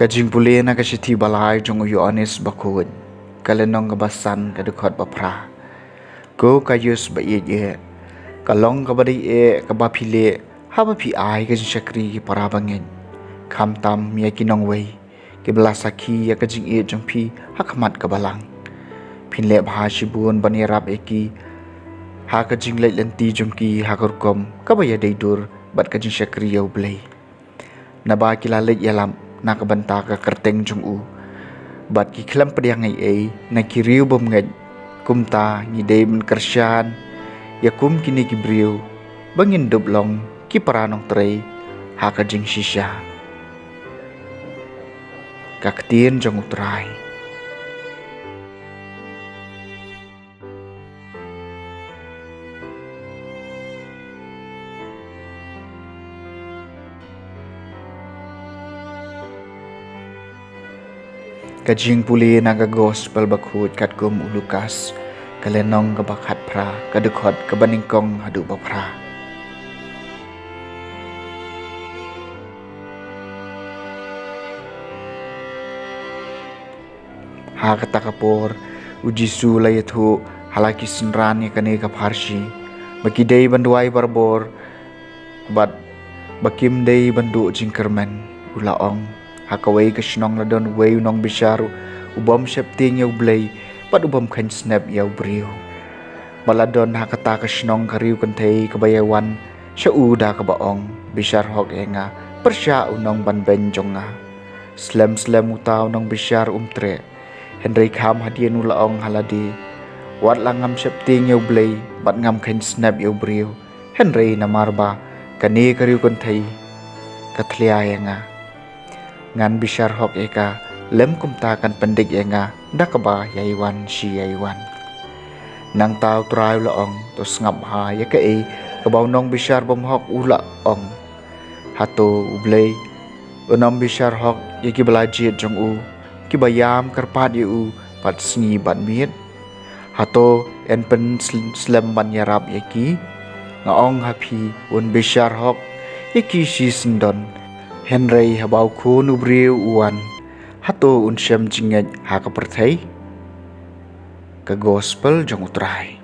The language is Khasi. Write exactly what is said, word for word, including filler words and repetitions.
Ka jingpule na ka shithi balai jong u Ïoannis Bakhuid, ka lynnong kaba san, ka dkhot ba phra. Ko Gaius ba ïeit eh, ka long kaba dei eh kaba phi leh haba phi ai ka jingshakri ki para bangeit, khamtam ïa ki nongwei, kiba la sakhi ïa ka jingïeit jong phi ha khmat ka Balang. Phin leh bha shibun ban ïarap ïa ki ha ka jingleit lynti jong ki ha ka rukom kaba ïadei dur bad ka jingshakri ïa U Blei. Naba ki la leit ïalap na ka bynta ka kyrteng jong u, bad ki khlem pdiang ei ei na ki riew bymngeit. Kumta ngi dei ban kyrshan ïa kum kine ki briew ba ngin dup long ki para nongtrei ha ka jingshisha. Ka ktien jong U Trai. Ka jingpule na ka Gospel Bakhuid katkum u Lukas, ka lynnong kaba khatphra, ka dkhot kaba nyngkong haduh ba phra. Ha kata ka por, u Jisu u la ïathuh ha la ki synran ïa kane ka pharshi, ba ki dei ban duwai barabor bad ba kim dei ban duh jingkyrmen. U la ong: Ha kawei ka shnong la don uwei u nongbishar u bym sheptieng ïa U Blei bad u bym kheiñ snep ïa u briew. Bad la don ha kata ka shnong ka riew kynthei kaba ïai wan sha u da kaba ong: Bishar hok ïa nga, pyrshah u nongbanbeiñ jong nga. Slem slem uta u nongbishar um treh, hynrei kham hadien u la ong ha lade: Wat la ngam sheptieng ïa U Blei bad ngam kheiñ snep ïa u briew, hynrei namar ba kane ka riew kynthei ka thlia ïa nga, ngan bishar hok ïa ka, lym kumta kan pyndik ïa nga da kaba ïai wan shi ïai wan. Nangta U Trai u la ong: To sngap bha ïa kaei kaba u nongbishar bymhok u la ong. Hato U Blei un ym bishar hok ïa kiba la jied jong u, kiba ïam kyrpad ïa u bad sngi bad miet? Hato yn pyn sl-, slem ban ïarap ïa ki? Nga ong ha phi, un bishar hok ïa ki shisyndon. Hynrei haba u Khun u briew u wan, hato un shem jingngeit ha ka pyrthei? Ka Gospel jong U Trai.